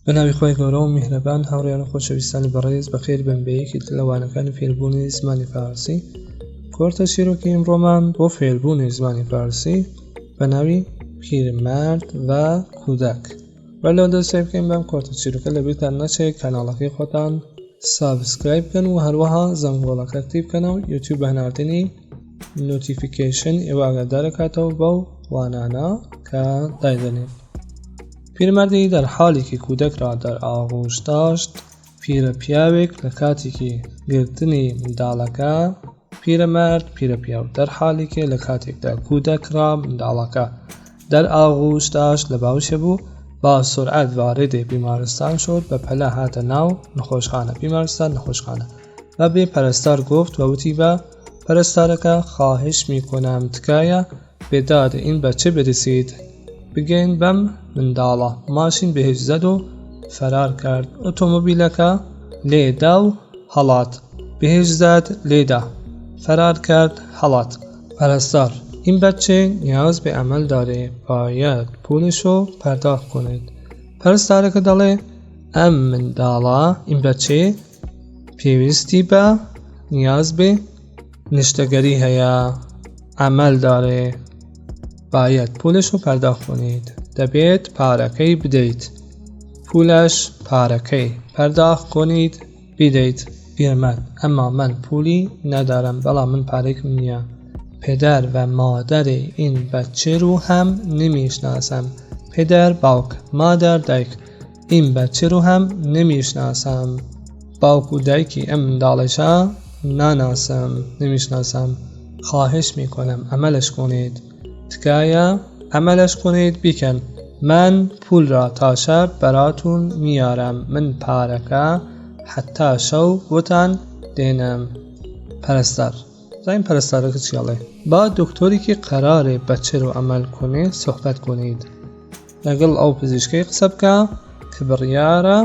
بە ناوی خوای گەورە و میهرەبان هاوڕێیان و خۆشەویستانی بەڕێز بەخێر بن بە یەکێک لە وانەکانی فێربوونی زمانی فارسی کۆرتە چیرۆکی ئیمڕۆمان بۆ فێربوونی زمانی فارسی بە ناوی پیرمەرد و کودەک بەر لەوە دەست پێ بکەین بەم کۆرتە چیرۆکە لەبیرتان نەچێت کەناڵەکەی خۆتان subscribe بکەن و هەروەها زەنگۆڵەکە active بکەنەوە یوتیوب بە هەناردنی notification ئێوە ئاگادارەکاتەوە بەو وانانە کە دایدەنێن. پیرمەردی در حالی که کودک را در آغوش داشت پیرە پیاوێک لە کاتێکی گرتنی منداڵەکە پیرەمەرد پیرە پیاو در حالی که لە کاتێکدا کودک را منداڵەکە در آغوش داشت لە باوشێ بوو با سرعت وارد بیمارستان شد بە پەلە هاتە ناو نەخۆشخانە بیمارستان نەخۆشخانە و به پرستار گفت و وتی بە پەرستارەکە خواهش میکنم تکایە به داد این بچه برسید بگەین بەم منداڵە ماشین بهش زد و فرار کرد ئۆتۆمۆبیلەکە لێدا و هەڵات بهش زد لێدا فرار کرد هەڵات پرستار این بچه نیاز به عمل داره باید پولشو پرداخت کنید پەرستارەکە دەڵێ ئەم منداڵە این بچه پێویستی بە نیاز به نشتەگەری هەیە عمل داره باید پولش رو پرداخت کنید دەبێت پارەکەی بدەیت پولش پارەکەی پرداخت کنید بیدەیت پیرمرد اما من پولی ندارم بەڵام من پارێکم نییە پدر و مادر این بچه رو هم نمیشناسم پدر باوک مادر دایک این بچه رو هم نمیشناسم باوک و دایکی ئەم منداڵەشە ناناسم نمیشناسم خواهش میکنم عملش کنید تکایە عملش کنید بیکەن من پول را تا شب براتون میارم من پارەکە حتا شەو بۆتان دێنم پەرستار زانیم پەرستارەکە چی ئەڵێ با دکتۆری که قراره بچه رو عمل کنه صحبت کنید لەگەڵ ئەو پزیشکەی قسە بکە کە بڕیارە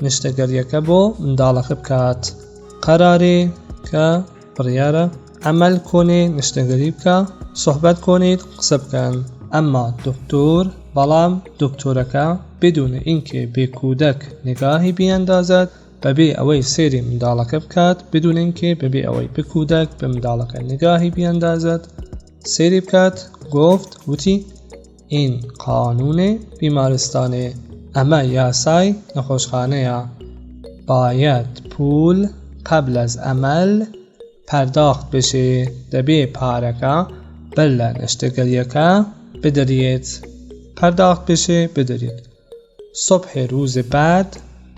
نشتەگەریەکە بۆ منداڵەکە بکات قەرارێ کە بڕیارە عمل کۆنێ نشتەگەری بکە صحبت کنید قسە بکەن ئەمما دکتۆر بەڵام دکتۆرەکە بدون اینکه به کودک نگاهی بیاندازد بەبێ ئەوەی سەیری منداڵەکە بکات بدون اینکه بەبێ ئەوەی به کودک بە منداڵەکە نگاهی بیاندازد سەیری بکات گفت وتی این قانون بیمارستانه ئەمە یاسای نەخۆشخانەیە باید پول قبل از عمل پرداخت بشه دەبێ پارەکە بەر لە نەشتەرگەریەکە بدرێت پرداخت بشه بدرێت صبح روز بعد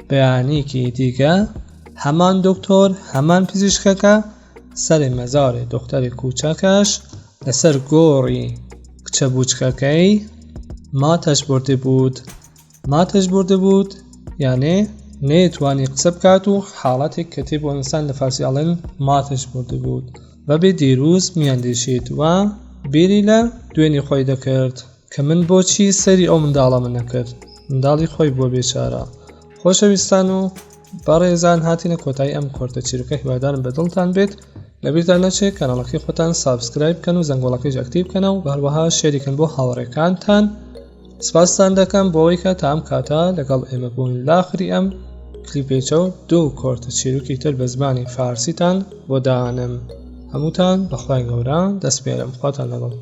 بەیانیکی دیگە هەمان دکتۆر هەمان پزیشکەکە سەر مەزار دختر کوچکش لەسەر گۆڕی کچە بوچکەکەی ماتش برده بود ماتش برده بود یانێ نەیتوانی قسە بکات و حاڵەتێک کە تێ بۆ ئینسان لە فارسی ئەڵێن ماتش برده بود و به دیروز میاندیشید و بیری لە دوێنی خۆی دەکرد کە من بۆچی سەیری ئەو منداڵەمە نەکرد منداڵی خۆی بووە بێچارە خۆشەویستان و بەڕێزان هاتینە کۆتایی ئەم کۆرتە چیرۆکە هیوادارم بە دڵتان بێت لەبیرتان نەچێت کەناڵەکەی خۆتان subscribe بکەن و زەنگۆڵەکەیش active بکەنەوە و هەروەها share ی کەن بۆ هاوڕێکانتان سپاستان دەکەم بۆ ئەوەی کە تا ئەم کاتە لەگەڵ ئێمە بوون لاخری ئەم کلیپێچە و دوو کۆرتە چیرۆکی تر بە زمانی فارسیتان بۆ دانم هەمووتان بەخوای گەورە دەسپێرم خواتان لەگەڵ.